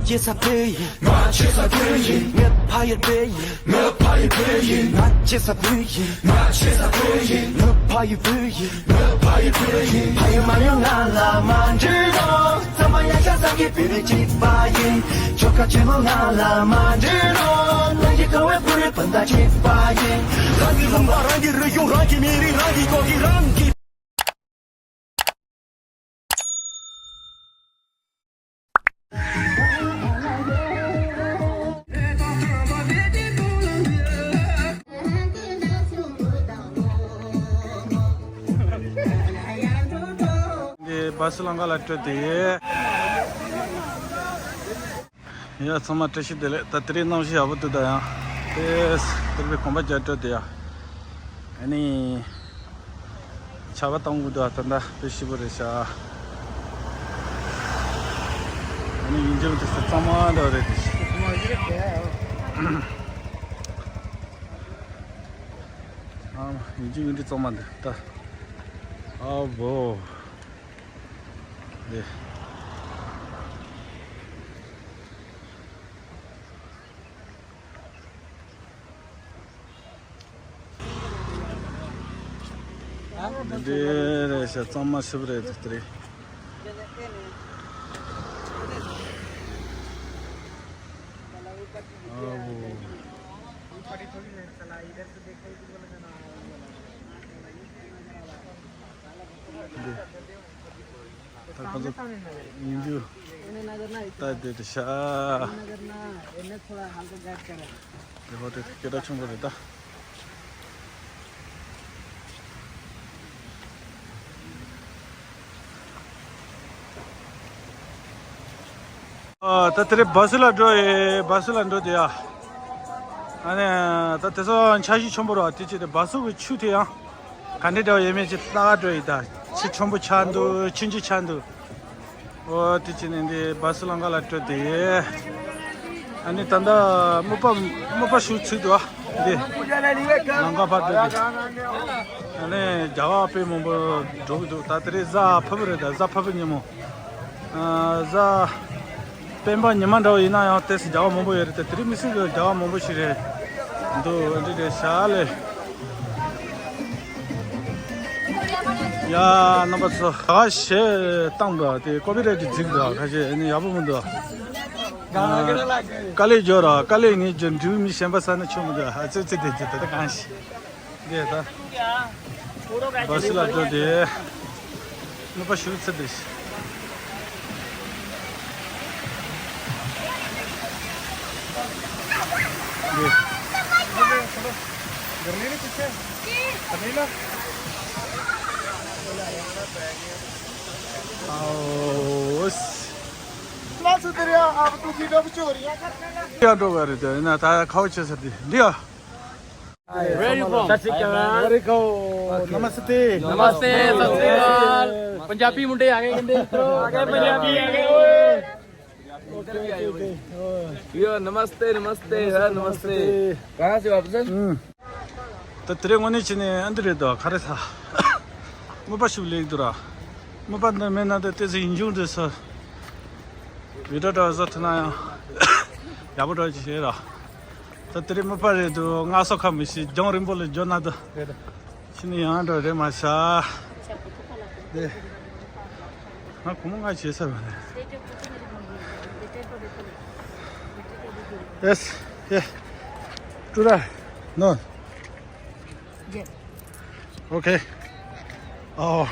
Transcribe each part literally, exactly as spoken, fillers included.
ཅེས་ས་པེ་ཡིན། ང་ཅེས་ས་པེ་ཡིན། ངས་ཕ་ཡུལ་པེ་ཡིན། ང་ཕ་ཡུལ་པེ་ཡིན། ང་ཅེས་ས་པེ་ཡིན། ང་ཅེས་ས་པེ་ཡིན། ང་ཕ་ཡུལ་པེ་ཡིན། ང་ཕ་ཡུལ་པེ་ཡིན། ཕ་ཡུལ་མ་ཡོང་ང་ལ་མ་འདྲི་རོགས། ཚང་མ་ཡ་ཤ་ས་གི་པི་རི་གཅིག་པ་ཡིན། ཆོ་ག་ཆེན་མོ་ང་ལ་མ་འདྲི་རོགས། ལ་ཡི་ཀ་བའི་པུ་རི་པན་ད་གཅིག་པ་ཡིན། རང་གི་ལུང་པ་རང་གི་རིག་གཞུང་རང་གི་མི་རིགས་རང་གི་ལོ་རྒྱུས་རང་གི་འདི་སྦ་སི་ལམ་ཁ་ལ་སྤྲོད་དེ། ཡ་ཚང་མ་བཀྲ་ཤིས་བདེ་ལེགས། ད་དེ་རིང་གནམ་གཤིས་ཡག་པོ་འདུག་ད་ཡང་དེ་དེར་བའི་གོམ་པ་རྒྱག་སྤྲོད་དེ་ཡ། ཨ་ནི། ཆར་པ་བཏང་དགོས་འདུག་ད་ལྟ་དཔེ་ཞིབ་པོ་རེད་ཤག་ཨ་ནི་ཡིན་གཅིག་དེ་ཚོ་གཙང་མ་འདྲ་རེད་དེ། ཨ་ཡིན་གཅིག་ཡིན་གཅིག་གཙང་མ་འདུག་ད། ཨ་བོ། འདི། འདི་འདྲའི་རེད་ཤག་གཙང་མ་ཞིབ་རེད་དེ་རེད། ཨ་བོ། འདི། ད་ཁོ་ཚོ་ཡིན་རྒྱུ་ད་དེ་དེ་ཤ། དེ་ཧོ་དེ་སྐད་གྲགས་ཆེན་པོ་རེད་ད། ཨ་ད་དེ་རིང་སྦ་སི་ལ་འགྲོ་ཡི། སྦ་སི་ལ་འགྲོ་དེ་ཡ། ཨ་ནི་ད་དེ་ཚོ་འཆར་གཞི་ཆེན་པོ་རེད་བ། དེ་ཅི་དེ་སྦ་སུ་གི་ཆུ་དེ་ཡང་ག་འདྲ་འདྲ་བ་ཡོད་མེད་ཅིག་ལྟ་ག་འགྲོ་ཡི། ད་ཆུ་ཆེན་པོ་ཆགས་འདུག་ཆུང་ཆུང་ཆགས་འདུག་འོ་དེ་ཅི་ནས་འདི་སྦ་སི་ལམ་ཁ་ལ་སྤྲོད་དེ། ཨ་ནི་ད་ལྟ་མོ་པ་མོ་པ་ཞུ་ཚུལ་འདུག་ཨ། འདི་ལམ་ཁ་ཕར་སྤྲོད་དེ། ཨ་ནི་རྒྱ་གར་དཔེ་མང་པོ་འགྲོ་གི་འདུག་ད་དེ་རིང་གཟའ་ཕུར་བུ་རེད། ད་གཟའ་ཕུར་བུ་ཉིན་མོ། ཨ་གཟའ། སྤེན་པ་ཉི་མ་འདྲ་བོ་ཡིན་ན་ཡང་ཏོག་ཙམ་རྒྱ་བ་མང་པོ་ཡོད་རེད་དེ། དེ་རིང་མི་སྲིད་དུ་རྒྱ་བ་མང་པོ་ཞིག་རེད་འདུག་འདི་རེད་ཤག་ལེ། ཡ་རྣམ་པ་ཚོ་ག་ཞེ་བཏང་འདུག་དེ་ཀོ་པི་རེ་ཊི་འཛིག་འདུག་ཁ་ཤས་ཨ་ནི་ཡག་པོ་མི་འདུག་དཀའ་ལས་རྒྱོ་ར་དཀའ་ལས་ངས་རྒྱོ་འབྲུ་མི་གཞན་པ་ས་ནས་ཆོ་མི་འདུག་ཨ་ཙི་ཙི་དེ་རྒྱོ་ད་ད་གང་ཞིག་འདི་ད། སྦ་སི་ལ་འགྲོ་དེ། ནུ་པ་ཞུ་ཚེ་དེ། འདི། ཨོ། ཡང་འགྲོ་ག་རེད་དེ་ན་ད་ཁའོ་ཆེ་ས་དེ་འདི་ཡ། Where are you from? ਸਤਿ ਸ਼੍ਰੀ ਅਕਾਲ। Very cool. Namaste. नमस्ते, सत श्री अकाल। पंजाबी मुंडे आ गए कहंदे। ਆ ਗਏ ਪੰਜਾਬੀ ਆ ਗਏ ਓਏ। यो नमस्ते नमस्ते सर नमस्ते। कहाँ से हो आप सर? ད་དེ་རིང་དངོས་གནས་བྱས་ནས་ཨ་འདི་རེད་དོ་ག་རེ་ད། མོ་པ་ཞིག་ལེགས་འདུག་ར། མོ་པ་འདི་མེད་ན་ད་ཏོག་ཙམ་ཡིན་རྒྱུ་འདི་ས། བི་ཌིའོ་འདྲ་བཟོ་ཐུབ་ན་ཡང་ཡག་པོ་འདྲ་ཅིག་བྱེད་ར། ད་དེ་རིང་མོ་པ་རེད་འདུག་ང་སོ་ཁ་མི་ཤེས། རྒྱང་རིང་པོ་ལ་འགྱོ་ན་ད། ཕྱི་ནས་ཡང་འགྲོ་རེད་མ་ཤ། དེ། ང་གོང་མོ་ང་བྱེད་ས་བ་ནས། Yes, yeah. ཏུ་ར། No. Yeah. Okay. Oh.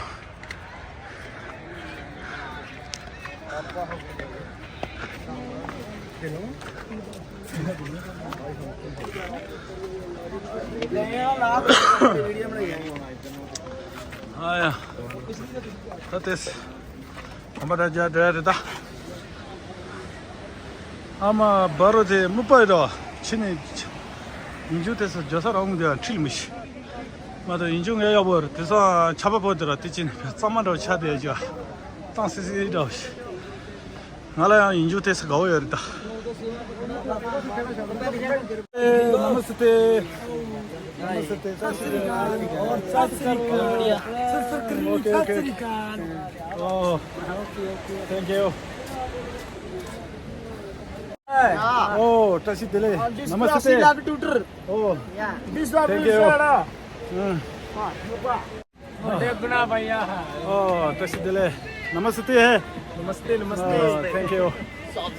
ཨ་ཡ། ད་ལྟས། གོམ་པ་རྒྱག་འགྲོ་ཡ་རེད་ད། ཨ་མ་བ་རོ་དེ་མི་པ་ཡོད་ར། ཕྱི་ནས་ཡིན་རྒྱུ་དེ་ཚོ་རྒྱ་ས་རང་དེ་ཁྲིད་མི་ཤེས། ང་ཚོ་ཡིན་རྒྱུ་ངས་ཡག་པོ་རེད། དེ་ཚོ་ཆར་པ་བབས་དེ་ར་དེ་ཅི་ནས་གཙང་མ་འདྲ་བོ་ཆགས་བསྡད་ཀྱི་གཙང་སིལ་སིལ་འདྲ་བོ་ཞིག་ང་ལ་ཡང་ཡིན་རྒྱུ་དེ་ཚོ་དགའ་བོ་ཡོད་རེད་ད། ཨེ་ནམ་སྟེ། ནམ་སྟེ། སྟེ། སྟེ། ཨོ། ཐེང་ཀིའུ། ཨོ་བཀྲ་ཤིས་བདེ་ལེགས། ནམ་མ་སི་ཏེ། ཨོ། Thank you. ཨོ་བཀྲ་ཤིས་བདེ་ལེགས། ནམ་མ་སི་ཏེ། Namaste, namaste. Thank you. བཀྲ་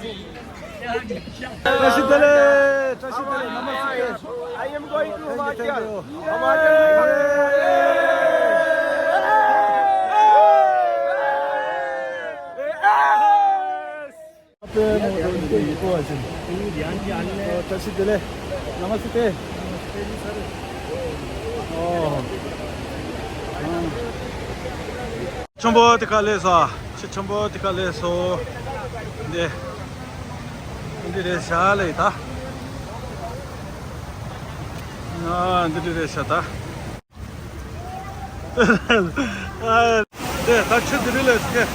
ཤིས་བདེ་ལེགས། བཀྲ་ཤིས་བདེ་ལེགས། ནམ་མ་སི་ཏེ། I am going to Himachal. Himachal. བཀྲ་ཤིས་བདེ་ལེགས། ནམ་མ་སི་ཏེ། ཨོ། ཆེན་པོ་དེ་ག་ལས་སོ། ཆེ་ཆེན་པོ་དེ་ག་ལས་སོ། འདི། འདི་རེད་ཤག་ལེ་ད། ཨ་འདི་འདི་རེད་ཤག་ད། ཨ་དེ་ད་ཆུ་འདི་རེད་ལེ་སྐད།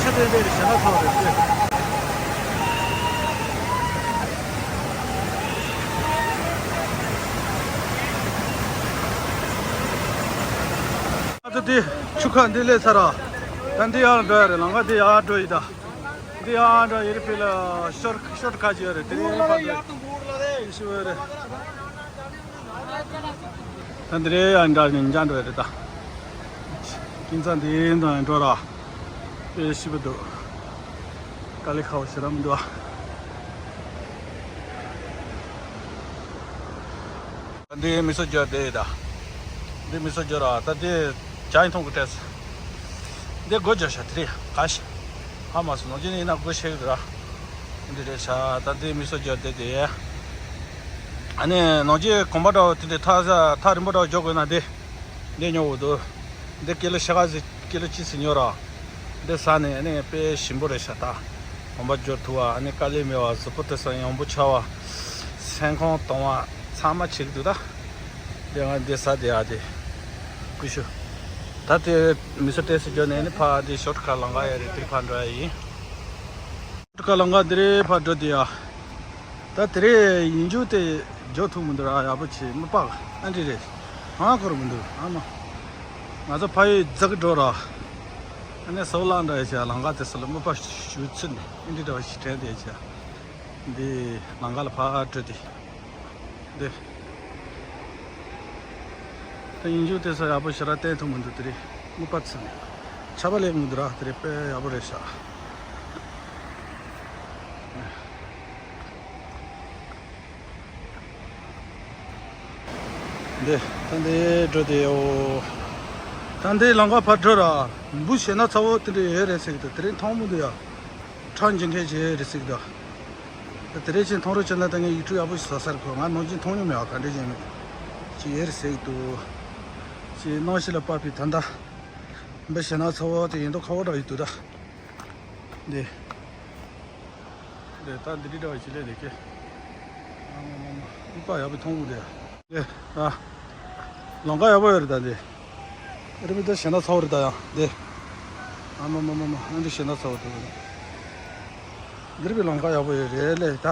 ཆུ་ཚོད་རེ་ཞེ་ན་ཚོགས་རེད་ཟེར། ཨ་ཙི་དེ་ཆུ་ཁ་འདི་སླེབས་ཚར་ར། ད་འདི་ཡར་འགྲོ་ཡ་རེད། ལམ་ཁ་འདི་ཡར་འགྲོ་ཡི་ད། འདི་ཡར་འགྲོ་ཡི་རེད། ཕི་ལ་ཤོར་ཤོར་ཁ་ཅིག་ཡོད་རེད། དེ་རིང་ཕ་འགྲོ་ཡི་ཤི་བོ་རེད། ད་འདི་རེད་ཡ། འདྲ་ནི་འཇའ་འགྲོ་རེད་ད། ཁྱིམ་ཚང་འདི་འདྲ་འགྲོ་ར། དཔེ་ཞིབ་པོ་འདུག་དཀའ་ལས་ཁག་པོ་ཞེ་དྲག་མི་འདུག་ཨ། འདི་མི་གསོད་རྒྱུ་དེ་ད། འདི་མི་གསོད་རྒྱུ་ར་ད་འདི་ཇ་ཡིན་མཐོང་གི་སྤྲད། འདི་སྒོ་རྒྱག་ཤག་དེ་རེད་ག་ཤག་ཧ་མ་སོང་། ནང་ཆེན་ཡིན་ན་སྒོ་ཕྱེ་གི་ར། འདི་རེད་ཤག་ད་འདི་མི་གསོད་རྒྱུ་དེ་དེ། ཨ་ནི་ནང་ཆེན་གོམ་པ་འདྲ་བོ་དེ་འདྲ་ཐག་ཐག་རིང་པོ་འདྲ་བོ་འཇོག་དགོས་ན་འདི། འདི་ཉོ་འོ་དོ། འདི་ཀི་ལོ་ཤ་ག་ཟི་ཀི་ལོ་གཅིག་ཙམ་ཉོ་ར། འདི་ཟ་ནས་ཨ་ནི་དཔེ་ཞིམ་པོ་རེད་ཤག་ད། གོམ་པ་འཇོག་ཐུབ་པ། ཨ་ནི་དཀའ་ལས་མེད་པ། གཟུགས་པོ་དེ་ཚོ་ཡང་པོ་ཆགས་པ། སེམས་ཁོང་གཏོང་བ་ཚང་མ་བྱེད་ཀྱི་འདུག་ད། འདི་ང་འདི་ཟ་དེ་ཨ་དེ། ཀུ་ཤུ། ད་དེ་མི་ཚོ་ཏོག་ཙམ་འཇོག་ནས་ཨ་ནི་ཕར་འདི་ཤོ་ཊི་ཁཊ་ལམ་ཁ་ཡ་རེད། དེར་ཕར་འགྲོ་ཡ་ཡིན། ཀ་ལ་ང་འདི་རེད་ཕར་འགྲོ་དེ་ཡ། ད་དེ་རེད་ཡིན་རྒྱུ་དེ་འཇོག་ཐུབ་མི་འདུག་ར། ཡག་པོ་བྱེད་མི་པག་ཨ་འདྲི་རེད། ང་འཁོར་མི་འདུག་ཨ་མ། ང་ཚོ་ཕ་ཡུལ་རྫི་གི་འགྲོ་ར། ཨ་ནི་སོག་ལང་འདྲ་ཡ་བྱས་ལམ་ཁ་དེ་སུ་ལ་མི་པ་ཞུ་ཚུལ་ནས་ཨ་འདྲི་འདྲ་བ་ཞིག་དྲན་དེ་བྱས། འདི་ལམ་ཁ་ལ་ཕར་འགྲོ་དེ། འདི། ད་ཡིན་རྒྱུ་དེ་ས་ཡག་པོ་ཞེ་དྲག་བསྟན་ཐུབ་མི་འདུག་དེ་རེད་མི་པ་ཚུན་ཆར་པ་ལེགས་མི་འདུག་ར། དེ་རེད་དཔེ་ཡག་པོ་རེད་ཤག་འདི་ད་འདི་འགྲོ་དེ་ཡོ། ད་འདི་ལམ་ཁ་ཕར་འགྲོ་ར། འབུ་ཞེ་ན་ཚ་བོ་དེ་འདྲ་ཡོད་རེད་ཟེར་གི་འདུག་དེ་རིང་མཐོང་མི་འདུག་ཡ། ཁྲག་འཇིབ་མཁན་ཞིག་ཡོད་རེད་ཟེར་གི་འདུག་ད་དེ་རིང་ཕྱིན་མཐོང་རོགས་བྱས་ན་ད་ངས་ཡུ་ཊུབ་ཡག་པོ་ཞིག་བཟོ་ས་རེད་ཁོ། ང་ནང་ཆེན་མཐོང་མྱོང་མེད་པ་ག་འདྲ་ཅན་མེད་ཅིག་ཡོད་རེད་ཟེར་གི་འདུག་ཅིག་གནམ་གཤིས་ལ་དཔག་པའི་ད་ལྟ་འབུ་ཞེ་ན་ཚ་བོ་དེ་ཡིན་མདོག་ཁ་པོ་འདྲ་ཡོད་འདུག་ད། འདི། འདི་ད་འདི་འདྲ་བ་ཞིག་ལས་འདི་ཀྱེ། ཨ་མ་མ་མ། ཨུ་པ་ཡག་པོ་མཐོང་གི་འདི། འདི་ཨ། ལམ་ཁ་ཡག་པོ་ཡོད་རེད་ད་འདི། ཨ་རི་མི་ད་ཞེ་ན་ཚ་བོ་རེད་ད་ཡང་འདི། ཨ་མ་མ་མ་མ། ཨ་འདི་ཞེ་ན་ཚ་བོ་འདུག་འདི་རི་བའི་ལམ་ཁ་ཡག་པོ་ཡོད་རེད་ལས་ད།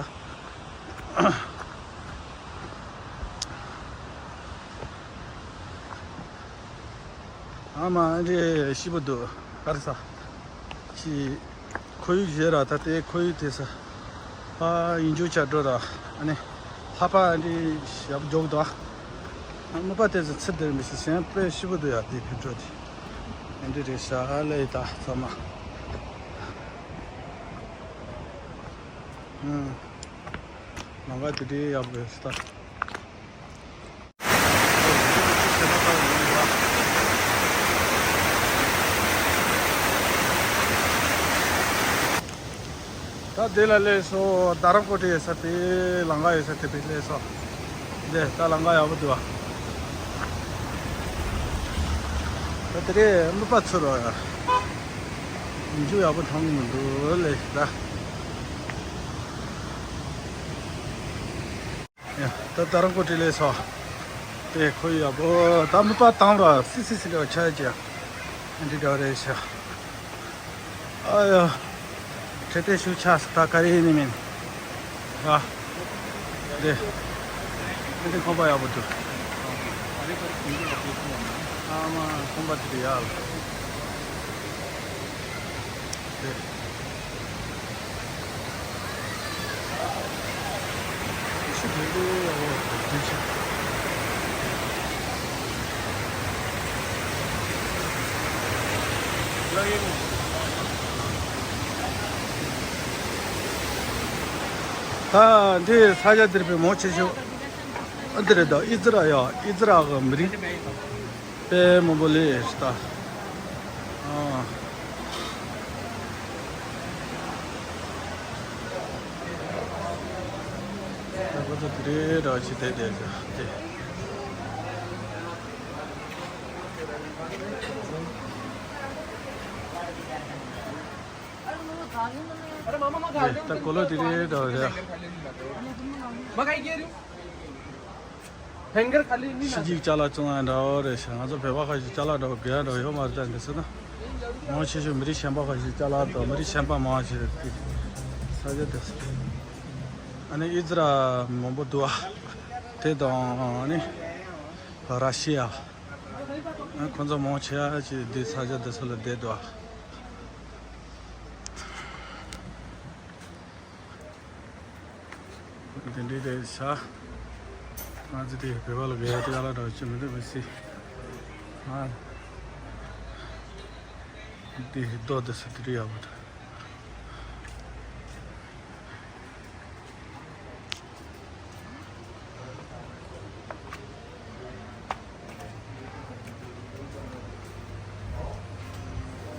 ཨ་མ་ཨ་འདྲེ་ཤི་བོ་འདུག་ག་རེ་ས། ཅི། ཁོར་ཡུག་བཞེས་ར་ད་དེ་ཁོར་ཡུག་དེ་ས། ཨ་ཡིན་རྒྱུ་ཆ་འགྲོ་ར། ཨ་ནི་ལྷ་པ་འདི་ཞབས་འཇོག་དང་། ཨ་མི་པ་དེ་ཚོ་ཚུར་སྡོད་མི་ཤེས་ཞེན་དཔེ་ཞིབ་པོ་འདུག་ཡ། དེ་ཕི་འགྲོ་དེ་འདི་རེད་ཤག་ལས་ད་ཚང་མ། ཨུམ། ལམ་ཁ་དེ་འདྲའི་ཡག་པོ་རེད་ད། ད་དེ་ལ་སླེབས་སོང་། རྡ་རམ་ཀོ་ཊ་ཡོད་ས་དེ། ལམ་ཁ་ཡོད་ས་དེ་བས་སླེབས་སོང་། དེ་ད་ལམ་ཁ་ཡག་པོ་འདུག་བ། ད་དེ་རེད། མི་པ་ཚུར་རོགས་ཡ། མཇུག་ཡག་པོ་མཐོང་གི་མི་འདུག་ལས་ད། ཡ། ད་རྡ་རམ་ཀོ་ཊ་སླེབས་སོང་། དེ་ཁོ་ཡག་པོ་ད་མི་པ་བཏང་ར་སི་སི་སི་ལ་ཆ་ཅི་ཡ། འདི་འདྲ་རེད་ཤག་ཨ་ཡ། ཁྲེ་ཏེ་ཤུ་ཆ་ས་ད་ག་རེ་ཡིན་ནི་མིན། ར། དེ། འདི་ཁང་པ་ཡག་པོ་འདུག་ཨ་མ་ཁང་པ་དེ་ཡག་ལ། དེ། ད་འདི་ས་ཆ་འདིར་དཔེ་མང་ཆེ་ཤོས་འདི་རེད་ད། ཨི་ཛི་རལ་ཡ། ཨི་ཛི་རལ་གི་མི་རིགས་དཔེ་མང་པོ་སླེབས་ཤག་ད། ཨ། ད་ཁོ་ཚོ་དེ་རེད་འདྲ་བ་ཅིག་བསྡད་བསྡད་ཤག་དེ། ད་གོ་ལོ་དེ་རེད་འདྲ་བ་རེད། ཕྱི་རྒྱལ་ཅ་ལག་བཙོང་ཡ་འདྲ་བོ་རེད་ཤག་ང་ཚོ་བོད་པ་ཁ་ཤས་ཅ་ལག་འདྲ་བོ་དགོས་ཡ་འདྲ་བོ་ཡོད་མ་རེད་ད། འདི་ཚོ་ན་མང་ཆེ་ཤོས་མི་རིགས་གཞན་པ་ཁ་ཤས་ཅ་ལག་དང་མི་རིགས་གཞན་པ་མང་ཆེ་རེད། ས་ཆ་དེ་ཨ་ནི་ཨི་ཛི་རལ་མང་པོ་འདུག་ཨ། དེ་དང་ཨ་ནི་ར་ཤི་ཡ། ཨ་ཁོ་ཚོ་མང་ཆེ་བ་ཅིག་འདི་ས་ཆ་དེ་ཚོ་ལ་བསྡད་འདུག་ཨ། དེ་འདྲའི་རེད་ཤག་ང་ཚོ་དེ་བོད་པ་ལ་བེ་ཡ་ཏི་ཡ་ལ་འདྲ་བ་ཅི་མི་འདུག་མི་སྲིད། ང་དེ་རྡོ་དེ་ཚོ་དེ་འདྲའི་ཡག་པོ་འདུག་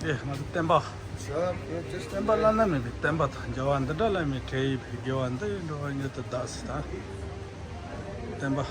ཨེ་ང་ཚོ་བསྟན་པ། བསྟན་པ་བླ་ན་མེད་པའི་བསྟན་པ་དང་རྒྱལ་བ་འདི་འདྲ་བླ་མའི་གྲལ་ཡིན་པའི་དགེ་བ་འདི་ཡི་འགྲོ་བ་ཉིད་དུ་བདག་སྲིད་དང་། བསྟན་པ།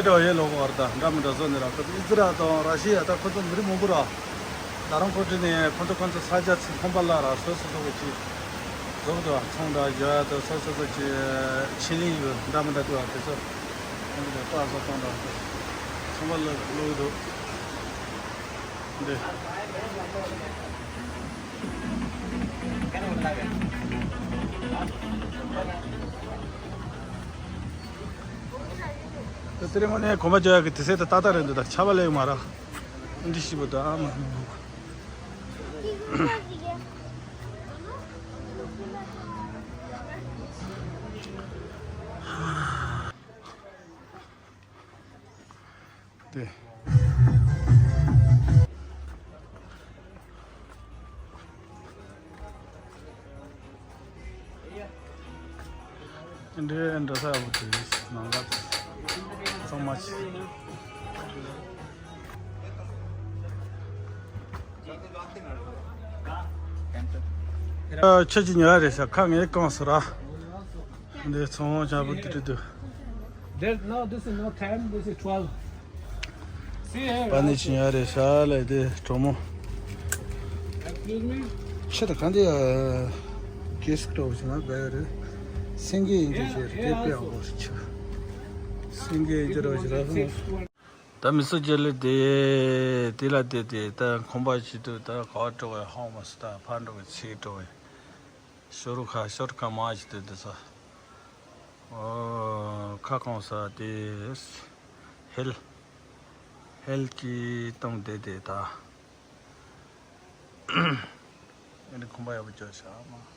འགྲོ་ཡས་ལོག་བར་ད་འདྲ་མི་འདྲ་བཟོ་ནི་ར། ཁོ་ཚོ་ཨི་ཛི་རལ་དང་ར་ཤི་ཡ་ད་ཁོ་ཚོ་མི་རིགས་མང་པོ་ར། ད་རུང་ཁོ་ཚོ་ནས་ཁོ་ཚོ་ཁོ་ཚོ་ས་ཆ་ཚིག་ཁོམ་པ་ལ་ར་སོ་སོ་སོ་གི་ཅི་བཟོ་གི་འདུག་ཚོང་འདྲ་བཞག་ད་སོ་སོ་སོ་ཅི་ཆེད་ལས་ཡོད་འདྲ་མི་འདྲ་འདུག་དེ་ཚོ་ཁོ་ཚོ་ལ་ལྟ་བཟོ་གཏོང་འདྲ་ཚོང་པ་ལ་བླུག་འདུག་འདི། དེ་རིང་ངོ་ནས་གོམ་པ་རྒྱག་ཡག་གི་དུས་ཚོད་དེ་ཏག་ཏག་རེད་འདུག་ད་ཆར་པ་སླེབས་མ་ར། འདི་ཞིག་པོ་ད་ཨ་མ། དེ། འདྲེ་འདྲ་ས་ཡག་པོ་དེ་ནང་ལ་ཚང་མ་ཆེ། ཁྱེད་ཀྱི་ཉལ་རེད་ཤག་ཁ་ངའི་རྐང་སོ་ར། འདི་ཚོང་ཆགས་པོ་དེ་འདྲ་འདུག There's no, this is not ten, this is twelve. See here, པ་ནི་ཅི་ཡ་རེད་ཤག་ལས་དེ་གྲོགས་མོ། Excuse me? ཆེ་ད་གང་དེ་ཡ་གེ་སི་ཀྲོ་ཞིག་ན་བས་རེད། སེང་གེ་ཡིན་གྱི་ཞེས་རེད་དཔེ་ཡག་པོ་རེད་ཆུ། སེང་གེ་ཡིན་གྱི་རོ་ཞེས་ར་སོང་། ད་མི་སུ་ཅི་ལི་དེ་དེ་ལ་དེ་དེ་ད་ཁོམ་པ་ཆེ་དུས་ད་ག་བ་འགྲོ་བའི་ཧོང་མ་སུ་ད་ཕ་འགྲོ་བའི་ཚིག་འགྲོ་བའི་ཤོ་རུ་ཁ་ཤོར་ཁ་མ་ཆེ་དུས་དེ་ས་ཨོ་ཁ་གང་ས་དེ་ཧེལ་ཧེལ་གྱི་གཏོང་དེ་དེ་ད་ཨེ་ནི་ཁོམ་པ་ཡག་པོ་ཅོ་ཤ་མ།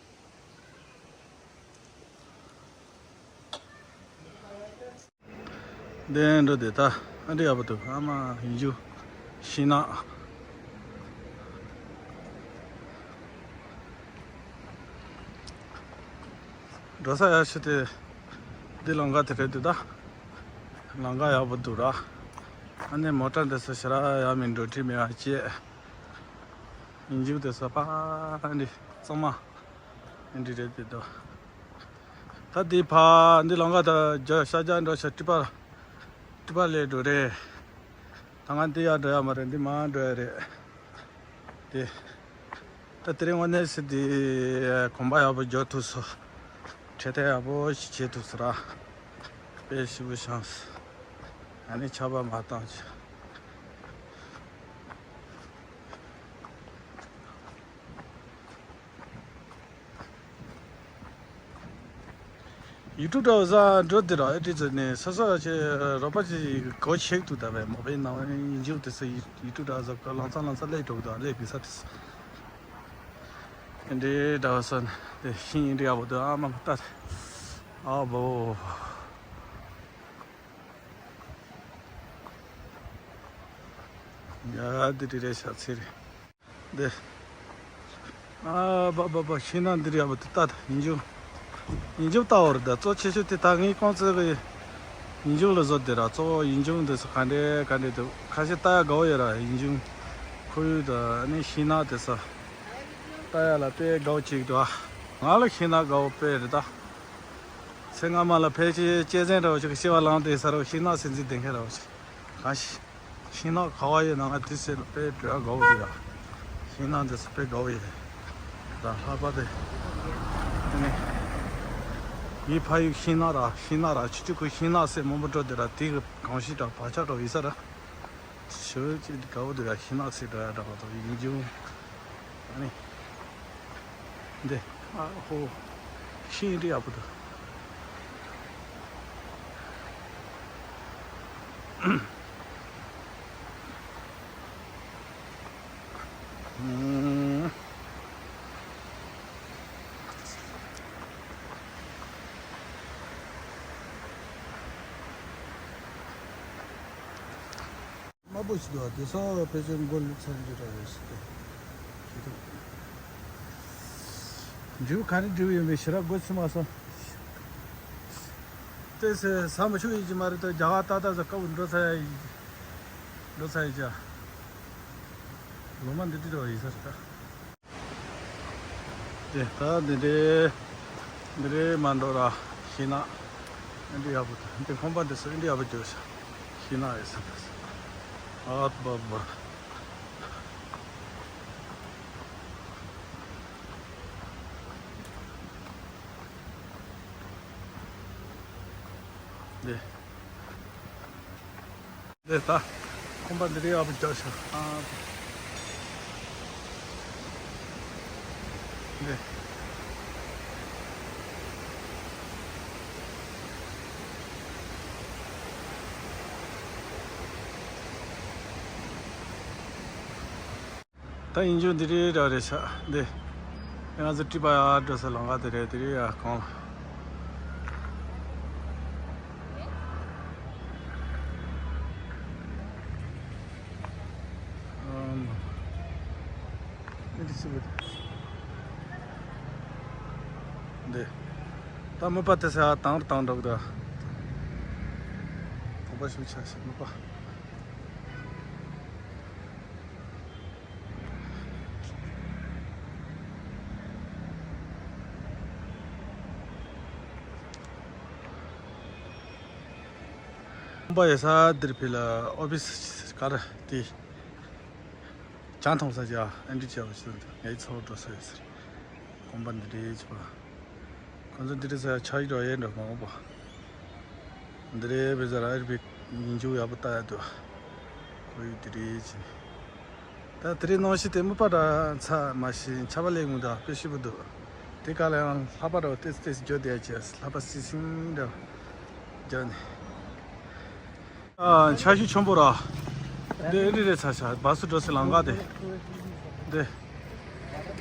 དེ་འགྲོ་དེ་ད་ཨ་འདྲ་ཡག་པོ་འདུག་ཨ་མ་ཡིན་རྒྱུ་ཤིང་ནགས། འགྲོ་ས་ཡག་ཤོས་དེ་འདི་ལམ་ཁ་དེ་རེད་འདུག་ད་ལམ་ཁ་ཡག་པོ་འདུག་ར། ཨ་ནི་མོ་ཊ་འདི་ཚོ་ཞེ་དྲག་ཡག་མིན་འགྲོ་འགྲིག་མེད་པ་བཅས། ཡིན་རྒྱུ་དེ་ས་ཕ་འདི་གཙང་མ་འདི་རེད་དེ་དོ། ད་འདི་ཕ་འདི་ལམ་ཁ་ད་རྒྱ་ཤ་རྒྱ་འགྲོ་ཤ་ཀྲི་པ་ཀྲི་པ་ལས་འགྲོ་རེད། ད་ང་འདི་ཡར་འགྲོ་ཡ་མ་རེད། འདི་མར་འགྲོ་ཡ་རེད་དེ། ད་དེ་རིང་དངོས་གནས་སི་འདི་གོམ་པ་ཡག་པོ་རྒྱག་ཐུབ་སོང་། འཕྲེད་དེ་ཡག་པོ་ཞིག་བྱེད་ཐུབ་སོང་ར། དཔེ་ཞིབ་པོ་བྱུང་སོང་། ཨ་ནི་ཆར་པ་མ་བཏང་ཆ། ཡུ་ཊུབ་འདྲ་བོ་ཟ་འགྲོ་དེ་ར་ཨེ་ཏི་ཙི་ནས་ས་ས་ཆེ་རོགས་པ་ཅིག་གོ་ཆེག་ཏུ་ད་བས་མོ་པའི་ནང་ཡིན་རྒྱུ་དེ་ས་ཡུ་ཊུབ་འདྲ་བོ་ཟ་ག་ལང་ཚ་ལང་ཚ་ལས་འགྲོ་གི་ད་ལས་གི་ས་དེ་ས། ཨེ་འདྲའི་འདྲ་བོ་ས་ནས་དེ་ཤིང་ཨེ་འདྲའི་ཨ་བོ་དེ་ཨ་མ་ལྟ་ཨ་བོ། ཡ་དེ་དེ་རེད་ཤག་ཚེ་རེད། འདི། ཨ་བ་བ་བ་ཤིང་ནགས་འདིར་ཡག་པོ་འདུག་ལྟ་ད་ཡིན་རྒྱུ། ཡིན་རྒྱུ་ལྟ་བར་ད་གཙོ་ཆེ་ཤོས་དེ་ད་ངའི་ཁོང་ཚོ་གི་ཡིན་རྒྱུ་ལ་བཟོ་དེ་ར་གཙོ་བོ་ཡིན་རྒྱུ་འདི་ཚོ་ག་འདྲས་ག་འདྲས་འདུག་ཁ་ཤས་ལྟ་ཡ་དགའ་བོ་ཡོད་ར་ཡིན་རྒྱུ། ཁོར་ཡུག་ད་ནི་ཤིང་ནགས་དེ་ཚོ་ལྟ་ཡ་ལ་དཔེ་དགའ་བོ་ཅིག་འདུག་ཨ་ང་ལ་ཤིང་ནགས་དགའ་བོ་དཔེ་རེད་ད། ཚེ་སྔ་མ་ལ་ཕལ་ཆེར་གཅན་གཟན་འདྲ་བོ་ཅིག་གི་ཤི་བ་ལངས་དེ་ས་རུ་ཤིང་ནགས་སེམས་འཛིན་ལྡན་མཁན་འདྲ་བོ་ཅིག་གང་ཤི། ཤིང་ནགས་ག་བ་ཡོད་ན་ང་དེ་སེ་ལ་དཔེ་འགྲོ་ཡ་དགའ་བོ་འདུག་ཡ། ཤིང་ནགས་འདི་ཚོ་དཔེ་དགའ་བོ་ཡོད། ད་ལྷག་པར་དེ། དེ་ནས། ངའི་ཕ་ཡུལ་ཤིང་ནགས་ར་ཤིང་ནགས་ར་ཆུ་ཆུ་ཁོའི་ཤིང་ནགས་སེ་མང་པོ་འགྲོ་དེ་ར་དེ་གི་གང་ཤི་འདྲ་བག་ཆགས་འདྲ་ཡོད་ས་ར། ཞོལ་གྱི་དགའ་བོ་འདུག་ཡ་ཤིང་ནགས་སེ་འགྲོ་ཡ་འདྲ་བ་དང་ཡིན་རྒྱུ། ཨ་ནི། འདི། ཨ་ཧོ། ཤིང་འདི་ཡག་པོ་འདུག་ཨུམ། དམར་པོ་ཞིག་འདུག་དེ་སོགས་ཕལ་ཆེར་མགོ་ལུས་ཚར་རྒྱུ་འདྲ་བོ་ཞིག་འདུག་ཞིག་འདུག་འབྲས་བུ་ག་རེ་འབྲས་བུ་ཡིན་པའི་ཞེ་དྲག་མགོ་ཚོས་མ་སོང་། ཏོག་ཙམ་ཟ་མ་ཆོག་ཡིན་གྱི་མ་རེད་དོ། རྒྱ་གར་ཏག་ཏག་ཟ་དཀའ་བོ་འགྲོ་ཚར་ཡ་ཡིན། འགྲོ་ཚར་ཡ་ཡིན་ཀྱང་། ལོ་མ་འདི་འདྲ་འདྲ་བོ་ཡིན་ས་རེད་ད། དེ་ད་འདི་འདྲའི་འདི་རེད་མ་འགྲོ་ར་ཤིང་ནགས། ཨེ་འདྲ་ཡག་པོ་འདུག་འདི་ཁང་པ་འདི་ཚོ་ཨེ་འདྲ་ཡག་པོ་བརྗོད་ཤག་ཤིང་ནགས་ཡོད་ས་འདི་ཚོ། ཨ་བ་བ། འདི། འདི་ད། ཁང་པ་འདི་རེད་ཨ་བུ་རྒྱག་ཤག་ཨ། འདི། ད་ཡིན་རྒྱུ་འདི་རེད་ར་རེད་ཤག་འདི། ང་ཚོ་ཀྲི་པ་ཡ་འགྲོ་ས་ལམ་ཁ་དེ་རེད་དེ་རེད་ཡ་གང་ལ། ཨམ། འདི་ཅི་བྱེད། འདི། ད་མི་པ་དེ་ས་དང་ར་དང་འགྲོ་གི་འདུག་དོགས་པ་ཞིག་ཆགས་ཤག་མི་པ། ཁང་པ་ཡོད་ས་འདིར་ཕེབས་ལ་ཨོ་ཕི་སི་ག་རེ་དེ་ཇ་འཐུང་ས་ཅིག་ཨ་འདྲ་བྱས་པ་ཞིག་འདུག་ངའི་ཚོར་འགྲོ་ས་ཡོད་ཟེར། ཁང་པ་འདི་འདྲའི་ཆེ་བ། ང་ཚོ་འདི་རེད་ཟེར་ཆ་ཡི་འགྲོ་ཡས་འགྲོ་མ་འོང་པ། འདི་རེད་བེ་ཟེར་ཨ་རི་བི་ཉིན་རྒྱུག་ཡག་པོ་ལྟ་ཡ་འདུག་ཁོ་ཡི་འདི་རེད་ཅི། ད་དེ་རིང་གནམ་གཤིས་དེ་མི་པ་འདྲ་ཚ་མ་ཤི་ཆར་པ་ལེགས་མི་འདུག་དཔེ་ཞིབ་པོ་འདུག་དེ་ག་ལ་ཡང་ལྷགས་པ་འདྲ་བོ་ཏེས་ཏེས་རྒྱོ་དེ་ཡ་ཅི་ལྷགས་པ་སི་སིང་འདྲ་བོ་རྒྱོ་ནི། ཨ་ཆར་ཤུགས་ཆེན་པོ་ར། འདི་ཨེ་འདྲ་རེད་ཚ་ཤ་བ་སུ་འགྲོ་སི་ལམ་ཁ་དེ། འདི།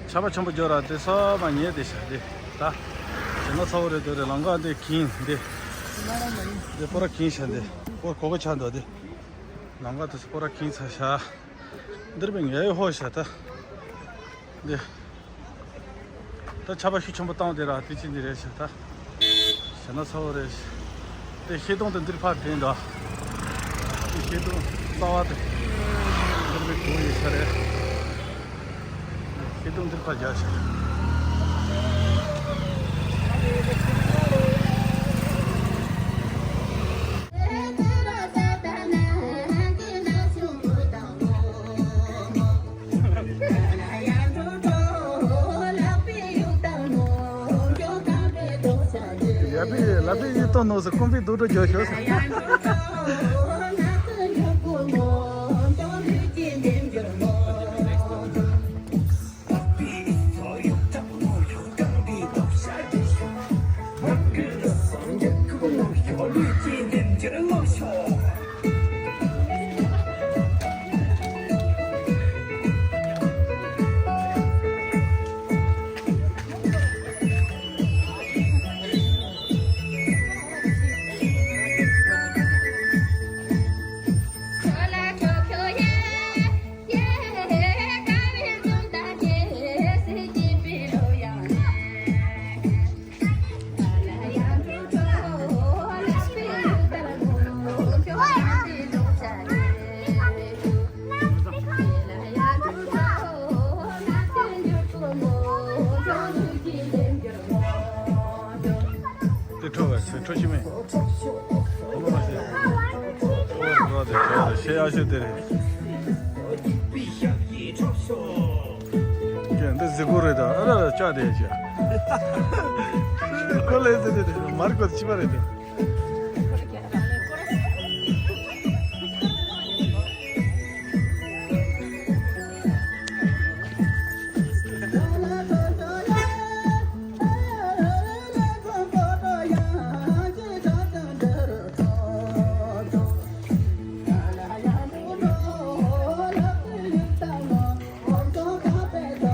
ཆར་པ་ཆེན་པོ་རྒྱོ་ར་དེ་ས་མ་ཉེ་དེ་ཤ་དེ། ད། ཞེ་ན་ཚ་བོ་རེད་དེ་རེད་ལམ་ཁ་འདི་གིན་འདི། འདི་སྤོ་ར་གིན་ཤ་འདི། སྤོ་གོ་གོ་ཆ་འདུག་འདི། ལམ་ཁ་དེ་སྤོ་ར་གིན་ཚ་ཤ། འདིར་བའི་ངའི་ཧོ་ཤ་ད། འདི། ད་ཆར་པ་ཤུགས་ཆེན་པོ་བཏང་དེ་ར་དེ་ཅི་འདི་རེད་ཤ་ད། ཞེ་ན་ཚ་བོ་རེད་ཤ། དེ་ཤེལ་དོང་དེ་འདིར་ཕར་དྲན་འདྲ། དེ་ཤེལ་དོང་རྩ་བ་དེ། འདིར་བའི་གོ་ཡི་ཤ་རེད། ཤེལ་དོང་འདིར་ཕར་རྒྱག་ཤ། ཡ་པི་ལ་པི་ཡི་ཏོ་ནོ་སི་ཀུམ་པི་དུ་ཏོ་ཇོ་ཤོ་སི། དེ་ཁྲོ་བས་ཁྲོ་ཤི་མེད། ཁྲོ་དེ་ཁྲོ་དེ་ཤེས་ཡ་ཤེས་དེ་རེད། ཀྱེ་འདི་གཟིག་གོ་རེད་ད་ཨ་ར་ར་ལྕགས་དེ་ཅི། ཁོ་ལས་ཟེར་དེ་དེ་མར་ཁོ་ཅི་པ་རེད་དེ།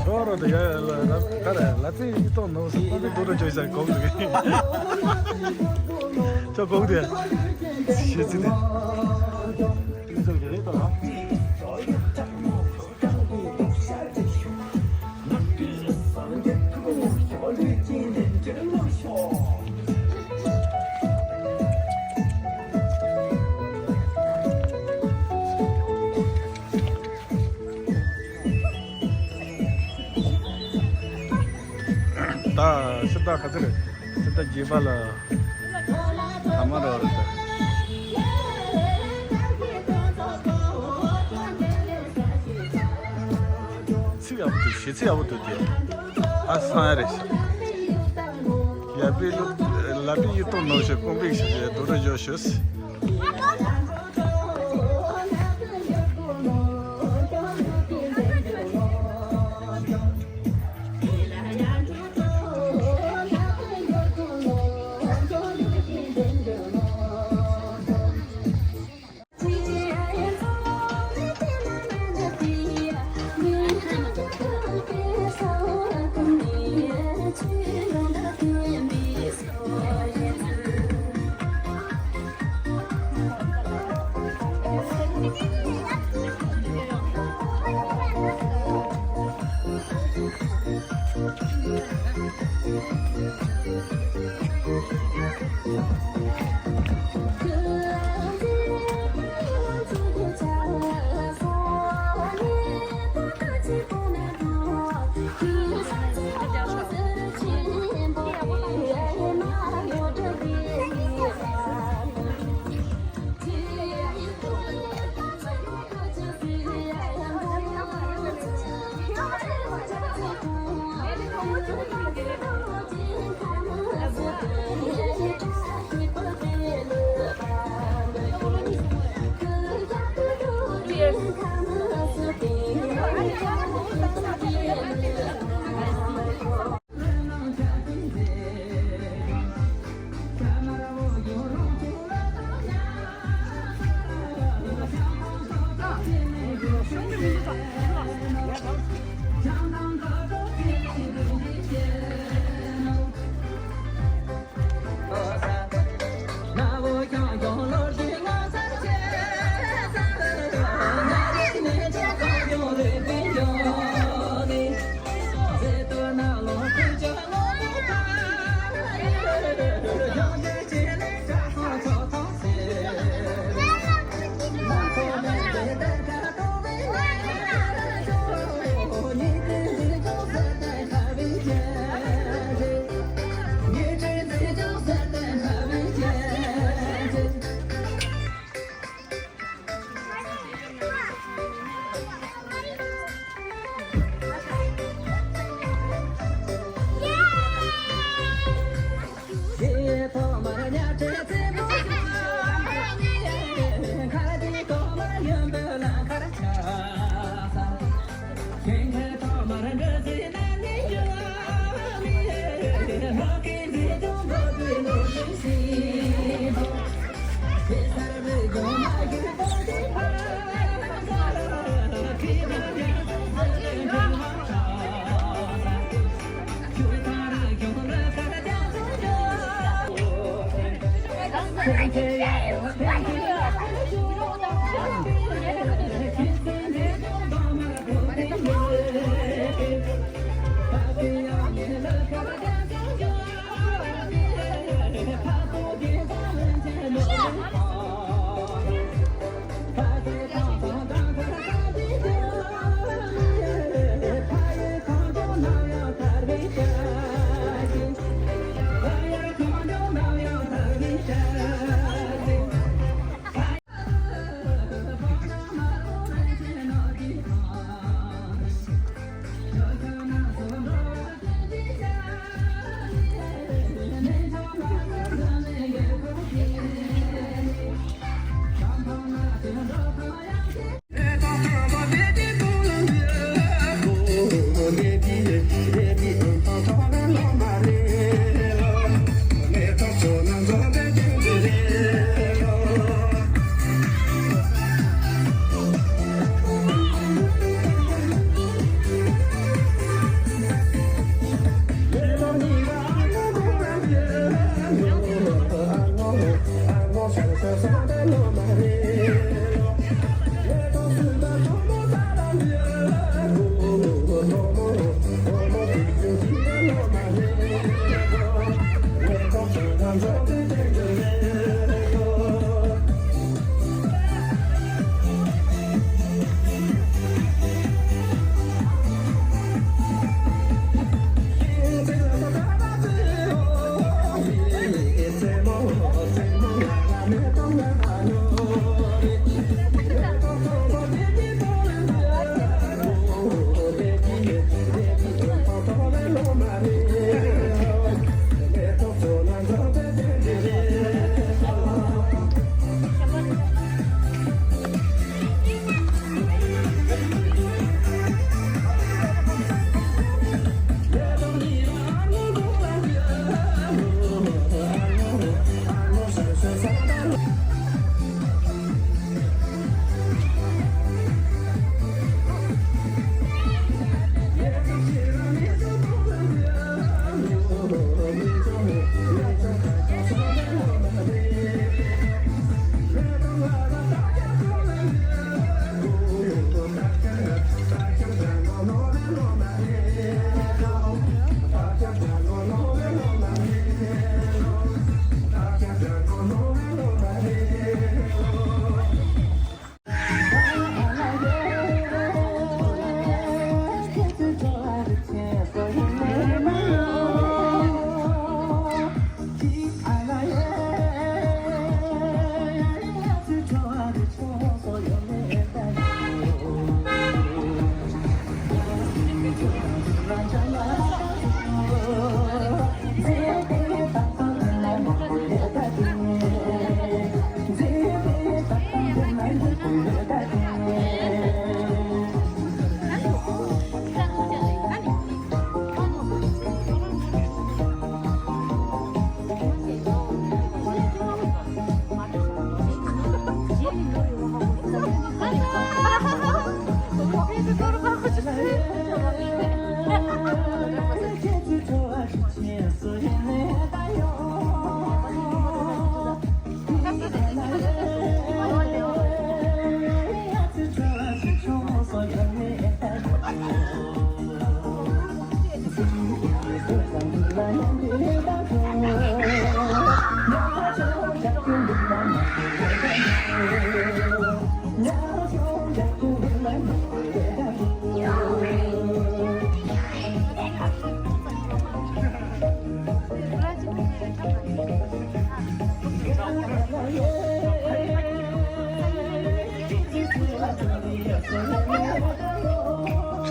ཁྱོད་རང་དེ་ཡ་ཡ་ལ་ལ་ག་རེ་ལ་ཙི་ཡི་ཏོང་ནོ་སི་ཀོང་པི་དུ་རུ་ཅོ་ཡི་ས་གོང་དུ་གི། ཅོ་གོང་དེ་ཤེས་ཚི་དེ། ད་ཕྱི་ཟླ་ག་ཚོད་རེད། ཕྱི་ཟླ་བརྒྱད་པ་ལ་ཐ་མ་རོ་རེད་ད། ཚིག་ཡག་པོ་འདུག་གཞས་ཚིག་ཡག་པོ་འདུག་དེ། ཨ་སང་ཡ་རེད་ཤག་ཡ་པི་ལུ་ལ་པི་ཡི་ཏོ་ནོ་ཤེ་ཀོང་པིག་ཤེ་ཡ་དོ་ར་ཇོ་ཤོས།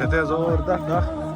ཆེ་དེ་བཟོ་བར་ད་ད།